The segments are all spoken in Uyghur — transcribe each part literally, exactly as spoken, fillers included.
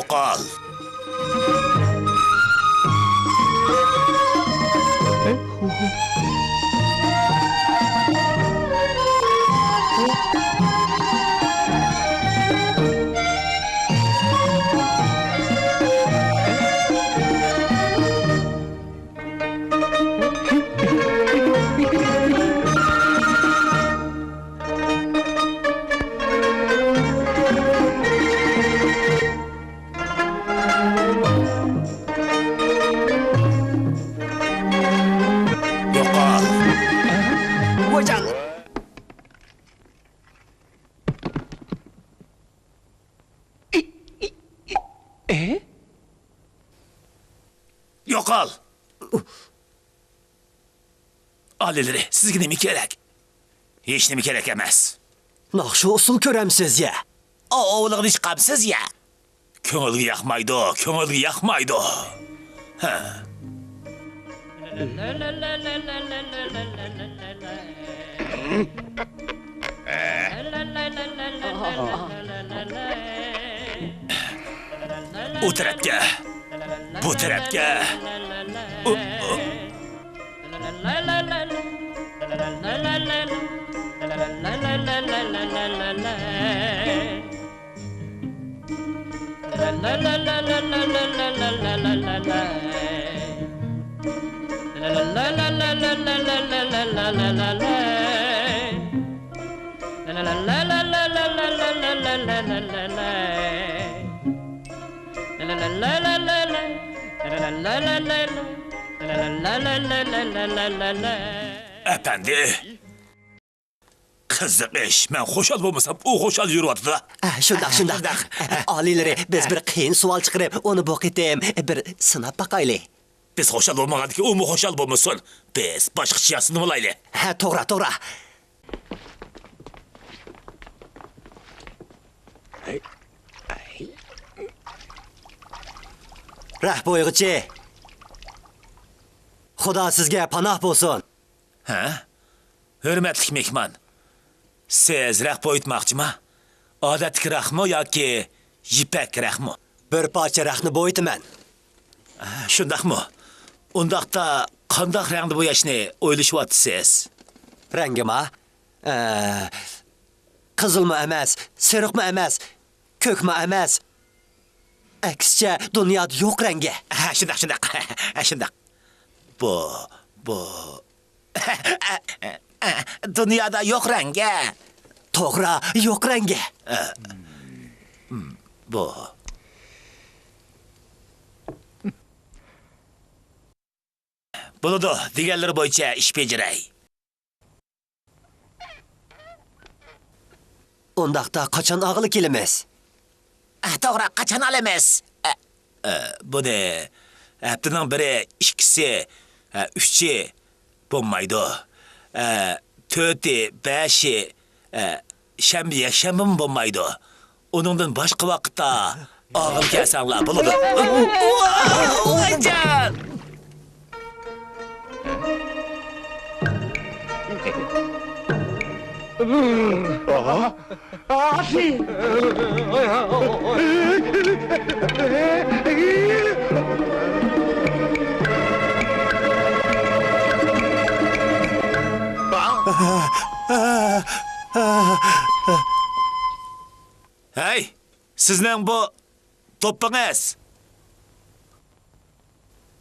قال. يوقال. ۋايجان. ئە؟ يوقال. ئالىيلىرى، سىزگە نېمە كېرەك؟ ھېچنېمە كېرەك ئەمەس. ناخشا ئۇسسۇل كۆرەمسىز يە؟ ئاۋۇلىغا ھېچ قاپسىز يە. كۆڭۈلگە ياقمايدۇ، كۆڭۈلگە ياقمايدۇ. ھە. ئۇ تەرەپكە، بۇ تەرەپكە. ئۇ، ئۇ. ئەپەندى، قىزىق ئىش، مەن خۇشال بولمىسام، ئۇ خۇشال يۈرۈۋاتىدۇ. ئە، شۇنداق، شۇنداق. شۇنداق. ئە، ئالىيلىرى، بىز بىر قىيىن سوئال چىقىرىپ، ئۇنى بۇ قېتىم بىر سىناپ باقايلى. بىز خۇشال بولمىغاندىكىن ئۇمۇ خۇشال بولمىسۇن. بىز باشقىچە ياسىنىۋالايلى. ھە، توغرا، توغرا. رەھبويغۇچى. خۇدا سىزگە پاناھ بولسۇن. ھە؟ ھۆرمەتلىك مېھمان، سىز رەخ بويىتماقچىما؟ ئادەتتىكى رەخمۇ ياكى يىپەك رەخمۇ؟ بىر پارچە رەخنى بويىتىمەن. شۇنداقمۇ؟ ئۇنداقتا قانداق رەڭدە بوياشنى ئويلىشىۋاتىسىز؟ رەڭگىما؟ ئە، قىزىلمۇ ئەمەس، سېرىقمۇ ئەمەس، كۆكمۇ ئەمەس. ئەكسىچە، دۇنيادا يوق رەڭگى. ھە، شۇنداق، شۇنداق. ھە، شۇنداق. بۇ، بۇ. دۇنيادا يوق رەڭگى. توغرا، يوق رەڭگى. بۇ. بولىدۇ، دېگەنلىرى بويىچە ئىش بېجىرەي. ئۇنداقتا قاچان ئاغىلى كېلىمىز؟ ئە، توغرا، قاچان ئالىمىز؟ ئە، ئە، بۇنى ھەپتىنىڭ بىرى، ئىككىسى، ئە، ئۈچى بولمايدۇ. ئە، تۆتى، بەشى، ئە، شەنبە، يەكشەنبىمۇ بولمايدۇ. ئۇنىڭدىن باشقا ۋاقىتتا ئاغىل كەلسەڭلار بولىدۇ. ۋايجان! ھەي! سىزنىڭ بۇ دوپپىڭىز!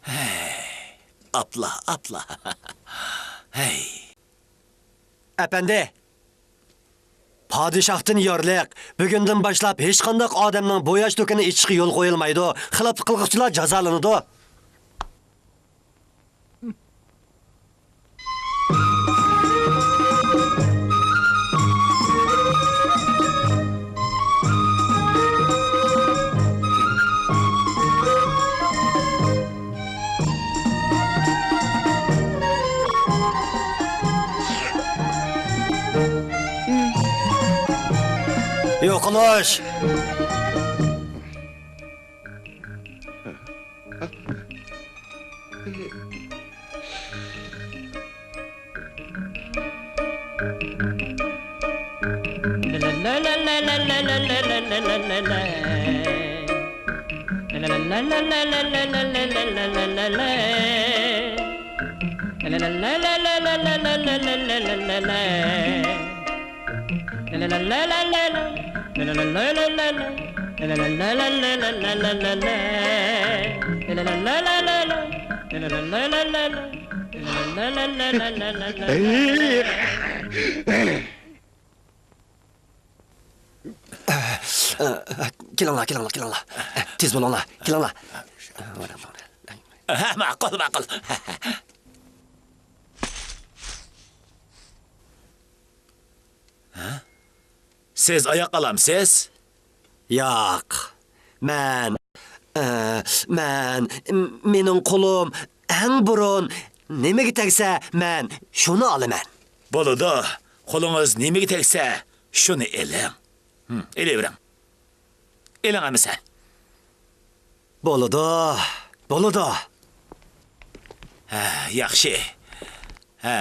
ھەي، ئاپلا، ئاپلا. ھەي. ئەپەندى، پادىشاھتىن يارلىق، بۈگۈندىن باشلاپ ھېچقانداق ئادەمنىڭ بوياش دۇكىنى ئېچىشقا يول قويۇلمايدۇ، خىلاپلىق قىلغۇچىلار جازالىنىدۇ. يوقىلىش! كېلىڭلار، كېلىڭلار، كېلىڭلار. تېز بولۇڭلار، كېلىڭلار. ھە، ماقۇل، ماقۇل. ھە؟ سىز ئاياق ئالامسىز؟ ياق. مەن، ئە، مەن، مېنىڭ قولۇم ئەڭ بۇرۇن نېمىگە تەگسە، مەن شۇنى ئالىمەن. بولىدۇ. قولىڭىز نېمىگە تەگسە، شۇنى ئېلىڭ. ھىم، ئېلىۋېرىڭ. ئېلىڭ ئەمىسە. بولىدۇ، بولىدۇ. ھە، ياخشى. ھە.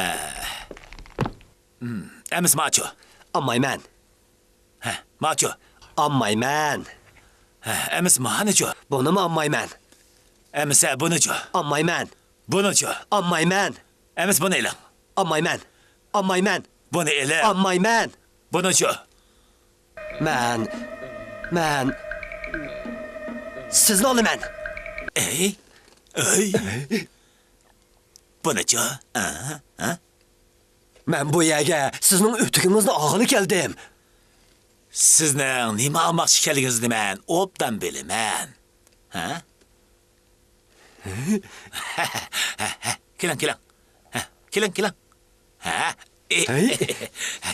ھىم، ئەمىسە ماچۇ. ئالمايمەن. ھە، ماچۇ. ئالمايمەن. ھە، ئەمىسە مانىچۇ. بۇنىمۇ ئالمايمەن. ئەمىسە بۇنىچۇ. ئالمايمەن. بۇنىچۇ. ئالمايمەن. ئەمىسە بۇنى ئېلىڭ. ئالمايمەن. ئالمايمەن. بۇنى ئېلىڭ. ئالمايمەن. بۇنىچۇ. مەن، مەن سىزنى ئالىمەن. ئەي، ئەي. بۇنىچۇ؟ ھە؟ ھە؟ مەن بۇ يەرگە سىزنىڭ ئۆتۈكىڭىزنى ئالغىلى كەلدىم. سىزنىڭ نېمە ئالماقچى ئىكەنلىكىڭىزنى مەن ئوبدان بىلىمەن. ھە؟ كېلىڭ، كېلىڭ. ھە، كېلىڭ، كېلىڭ. ھە؟ ئى. ھەي.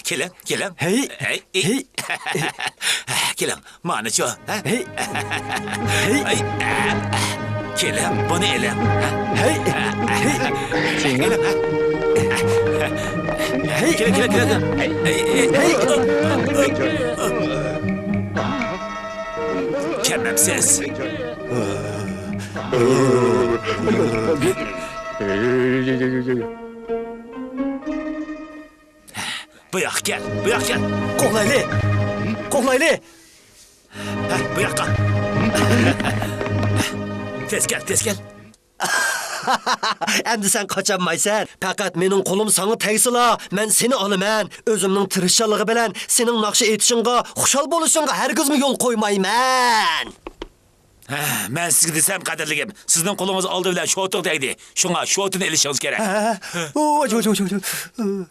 كېلىڭ، كېلىڭ. ھەي. ھەي، ئى. ھەي. كېلىڭ، مانىچۇ. ھە؟ ھەي. ھەي. ئەي، ئە. كېلىڭ، بۇنى ئېلىڭ. ھەي. ھەي. كېلىڭ، ھە. ھەي. كېلىڭ، كېلىڭ، كېلىڭ. ئەي، ئەي. ھەي. كەممەمسىز. بۇ ياققا كەل، بۇ ياققا كەل. قوغلايلى! قوغلايلى! ھە، بۇ ياققا. تېز كەل، تېز كەل. ئەمدى سەن قاچالمايسەن. پەقەت مېنىڭ قولۇم ساڭا تەگسىلا، مەن سېنى ئالىمەن. ئۆزۈمنىڭ تىرىشچانلىقى بىلەن سېنىڭ ناخشا ئېيتىشىڭغا، خۇشال بولۇشۇڭغا ھەرگىزمۇ يول قويمايمەن. ھە، مەن سىزگە دېسەم، قەدىرلىكىم، سىزنىڭ قولىڭىز ئالدى بىلەن شوتىغا تەگدى. شۇڭا شوتىنى ئېلىشىڭىز كېرەك. ھە، ھە. ھە. ۋاي، ۋاي، ۋاي، ۋاي.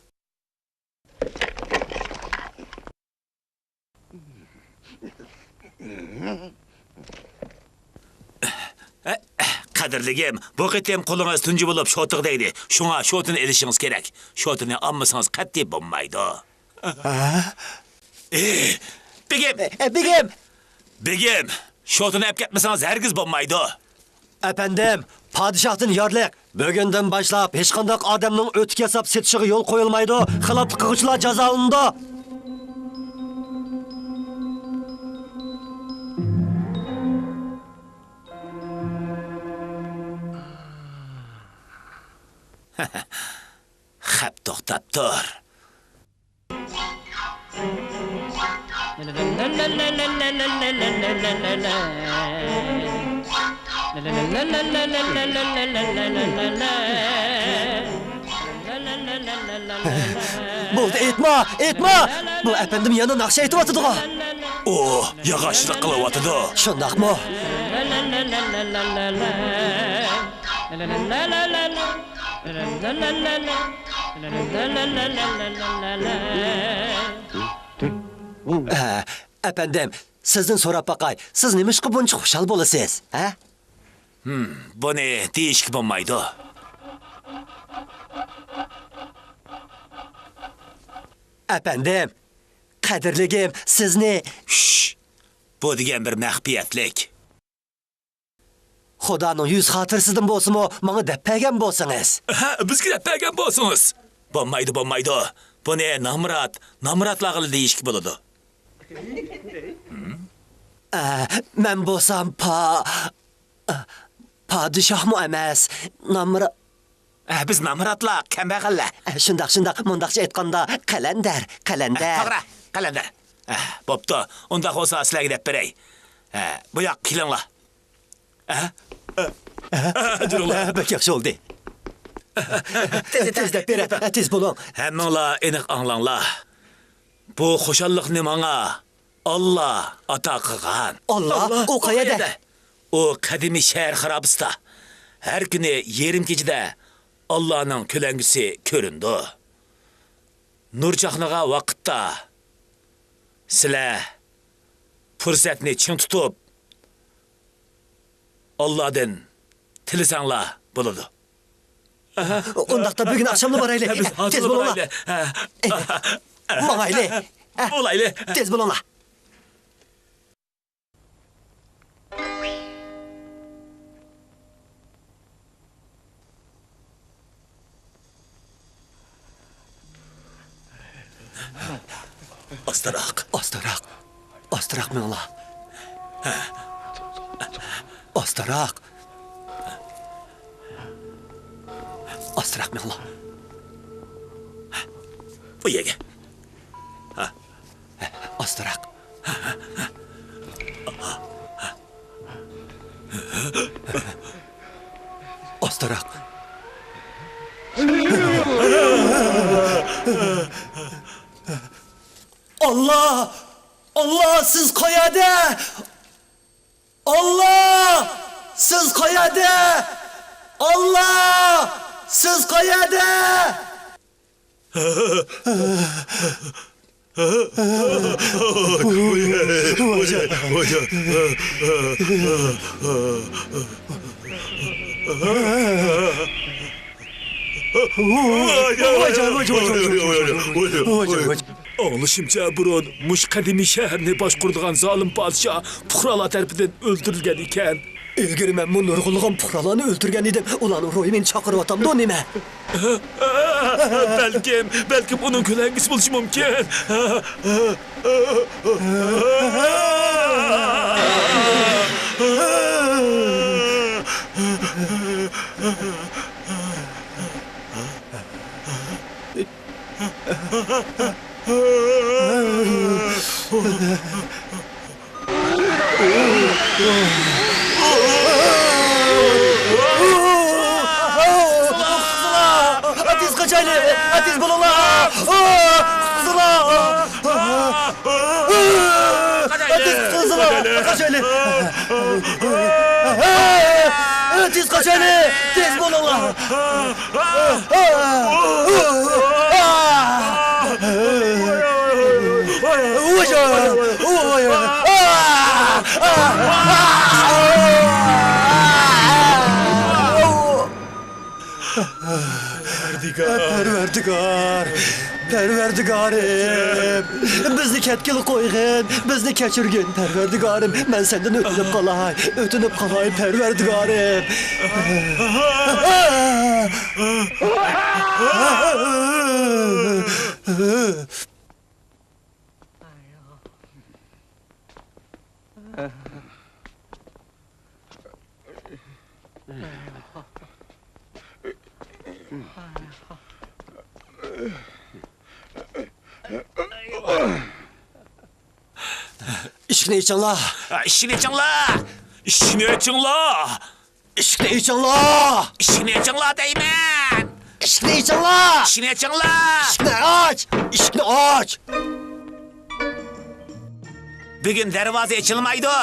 قەدىرلىكىم، بۇ قېتىم قولىڭىز تۇنجى بولۇپ شوتىغا تەگدى. شۇڭا شوتىنى ئېلىشىڭىز كېرەك. شوتىنى ئالمىسىڭىز قەتئىي بولمايدۇ. ھە؟ ئى، بېگىم! ئە، بېگىم! بېگىم، شوتىنى ئەپ كەتمىسىڭىز ھەرگىز بولمايدۇ. ئەپەندىم، پادىشاھتىن يارلىق، بۈگۈندىن باشلاپ ھېچقانداق ئادەمنىڭ ئۆتۈك ياساپ سېتىشىغا يول قويۇلمايدۇ، خىلاپلىق قىلغۇچىلار جازالىنىدۇ. خەپ توختاپ تۇر. بولدى، ئېيتما، ئېيتما! بۇ ئەپەندىم يەنە ناخشا ئېيتىۋاتىدىغۇ. ئۇ ياغاچچىلىق قىلىۋاتىدۇ. شۇنداقمۇ؟ ئە، ئەپەندىم، سىزدىن سوراپ باقاي، سىز نېمىشقا بۇنچە خۇشال بولىسىز، ھە؟ ھىم، بۇنى دېيىشكە بولمايدۇ. ئەپەندىم، قەدىرلىكىم، سىزنى. شش! بۇ دېگەن بىر مەخپىيەتلىك. خۇدانىڭ يۈز خاتىرىسىدىن بولسىمۇ، ماڭا دەپ بەرگەن بولسىڭىز. ھە، بىزگە دەپ بەرگەن بولسىڭىز. بولمايدۇ، بولمايدۇ. بۇنى نامرات، نامراتلارغىلا دېيىشكە بولىدۇ. ئە، مەن بولسام پا-، پادىشاھمۇ ئەمەس، نامرا-، ئە، بىز نامراتلار، كەمبەغەللەر. ئە، شۇنداق، شۇنداق، مۇنداقچە ئېيتقاندا، قەلەندەر، قەلەندەر. ئە، توغرا، قەلەندەر. ئە، بوپتۇ، ئۇنداق بولسا سىلەرگە دەپ بېرەي. ئە، بۇ ياققا كېلىڭلار. ئە؟ ئە؟ ئە؟ بەك ياخشى بولدى. تېز، تېز دەپ بېرە، تېز بولۇڭ. ھەممىڭلار ئېنىق ئاڭلاڭلار. بۇ خۇشاللىقنى ماڭا ئاللا ئاتا قىلغان. ئاللا؟ ئاللا؟ ئۇ قەيەردە؟ ئۇ قەدىمىي شەھەر خارابىسىدا. ھەر كۈنى يېرىم كېچىدە ئاللانىڭ كۆلەڭگىسى كۆرۈنىدۇ. نۇر چاقنىغان ۋاقىتتا سىلەر پۇرسەتنى چىڭ تۇتۇپ، ئاللادىن تىلىسەڭلار بولىدۇ. ئۇنداقتا بۈگۈن ئاخشاملا بارايلى. بىز ھازىرلا تېز بولۇڭلار. بارايلى. ھە. ماڭايلى. بولايلى. تېز بولۇڭلار. ئاستىراق. ئاستىراق. ئاستىراق مېڭىڭلار. ئاستىراق. ئاستىراق مېڭىڭلار. بۇ يەرگە. ئاستىراق. ئاستىراق. ئاللا! ئاللا، سىز قەيەردە؟ ئاللا! سىز قەيەردە؟ ئاللا! سىز قەيەردە؟ ئاڭلىشىمچە، بۇرۇن مۇشۇ قەدىمىي شەھەرنى باشقۇرىدىغان زالىم پادىشاھ پۇقرالار تەرىپىدىن ئۆلتۈرۈلگەن ئىكەن. ئىلگىرى مەنمۇ نۇرغۇنلىغان پۇقرالارنى ئۆلتۈرگەن ئىدىم. ئۇلارنىڭ روھى مېنى چاقىرىۋاتامدۇ نېمە؟ بەلكىم، بەلكىم ئۇنىڭ كۆلەڭگىسى بولۇشى مۇمكىن. تېز قاچايلى! تېز بولۇڭلار! قۇتقۇزۇڭلار! تېز قۇتقۇزۇڭلار! قاچايلى! تېز قاچايلى! تېز بولۇڭلار! پەرۋەردىگار، پەرۋەردىگار، پەرۋەردىگارىم، بىزنى كەتكىلى قويغىن، بىزنى كەچۈرگىن، پەرۋەردىگارىم، مەن سەندىن ئۆتۈنۈپ قالاي، ئۆتۈنۈپ قالاي، پەرۋەردىگارىم. ئىشىكنى ئېچىڭلار! ئىشىكنى ئېچىڭلار! ئىشىكنى ئېچىڭلار! ئىشىكنى ئېچىڭلار! ئىشىكنى ئېچىڭلار دەيمەن! ئىشىكنى ئېچىڭلار! ئىشىكنى ئېچىڭلار! ئىشىكنى ئاچ! ئىشىكنى ئاچ! بۈگۈن دەرۋازا ئېچىلمايدۇ!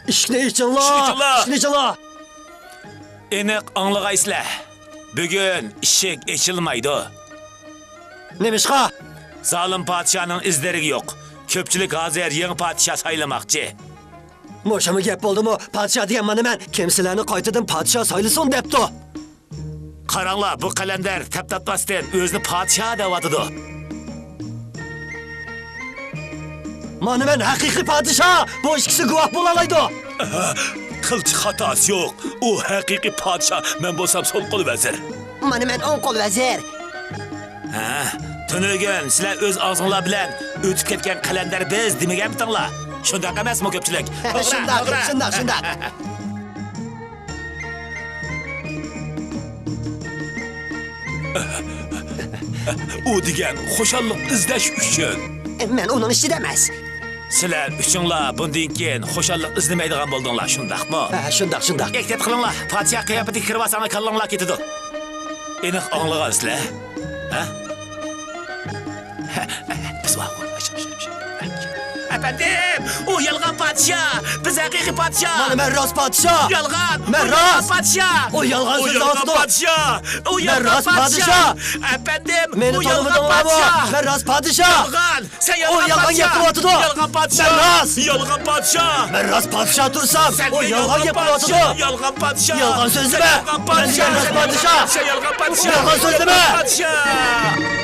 ئىشىكنى ئېچىڭلار! ئىشىكنى ئېچىڭلار! ئېنىق ئاڭلىغايسىلەر، بۈگۈن ئىشىك ئېچىلمايدۇ. نېمىشقا؟ زالىم پادىشاھنىڭ ئىز-دېرىكى يوق. كۆپچىلىك ھازىر يېڭى پادىشاھ سايلىماقچى. مۇشۇمۇ گەپ بولدىمۇ؟ پادىشاھ دېگەن مانا مەن، كىم سىلەرنى قايتىدىن پادىشاھ سايلىسۇن دەپتۇ؟ قاراڭلار، بۇ قەلەندەر تەپ تارتماستىن ئۆزىنى پادىشاھ دەۋاتىدۇ. مانا مەن ھەقىقىي پادىشاھ! بۇ ئىككىسى گۇۋاھ بولالايدۇ! قىلچە خاتاسى يوق. ئۇ ھەقىقىي پادىشاھ، مەن بولسام سول قول ۋەزىر. مانا مەن ئوڭ قول ۋەزىر. ھە، تۈنۈگۈن سىلەر ئۆز ئاغزىڭلار بىلەن ئۆتۈپ كەتكەن قەلەندەر بىز دېمىگەنمىتىڭلار؟ شۇنداق ئەمەسمۇ كۆپچىلىك؟ توغرا، شۇنداق، توغرا. شۇنداق، شۇنداق. ئۇ دېگەن خۇشاللىق ئىزدەش ئۈچۈن. مەن ئۇنىڭ ئىچىدە ئەمەس. سىلەر ئۈچۈڭلار بۇندىن كېيىن خۇشاللىق ئىزدىمەيدىغان بولدۇڭلار، شۇنداقمۇ؟ ھە، شۇنداق، شۇنداق. ئېھتىيات قىلىڭلار، پادىشاھ قىياپىتىگە كىرىۋالساڭلار كاللاڭلار كېتىدۇ. ئېنىق ئاڭلىغانسىلەر؟ ھە؟ بىز ئەپەندىم، ئۇ يالغان پادىشاھ! بىز ھەقىقىي پادىشاھ! مانا مەن راست پادىشاھ! يالغان! مەن ئۇ يالغان راست! پادىشاھ! ئۇ يالغان ئۇ سۆزلەۋاتىدۇ! پادىشاھ! ئۇ مەن يالغان راست پادىشاھ! پادىشاھ! ئەپەندىم، مېنى ئۇ يالغان تونۇمىدىڭلارمۇ؟ پادىشاھ! مەن راست پادىشاھ! يالغان! سەن ئۇ يالغان يالغان پادىشاھ! گەپ قىلىۋاتىدۇ! يالغان پادىشاھ! مەن راست! يالغان پادىشاھ! مەن راست پادىشاھ تۇرسام، سەن ئۇ يالغان يالغان گەپ قىلىۋاتىدۇ! پادىشاھ! يالغان پادىشاھ! يالغان سۆزلىمە! سەن يالغان مەن دېگەن پادىشاھ! راست پادىشاھ! سەن يالغان پادىشاھ! يالغان سۆزلىمە! يالغان پادىشاھ!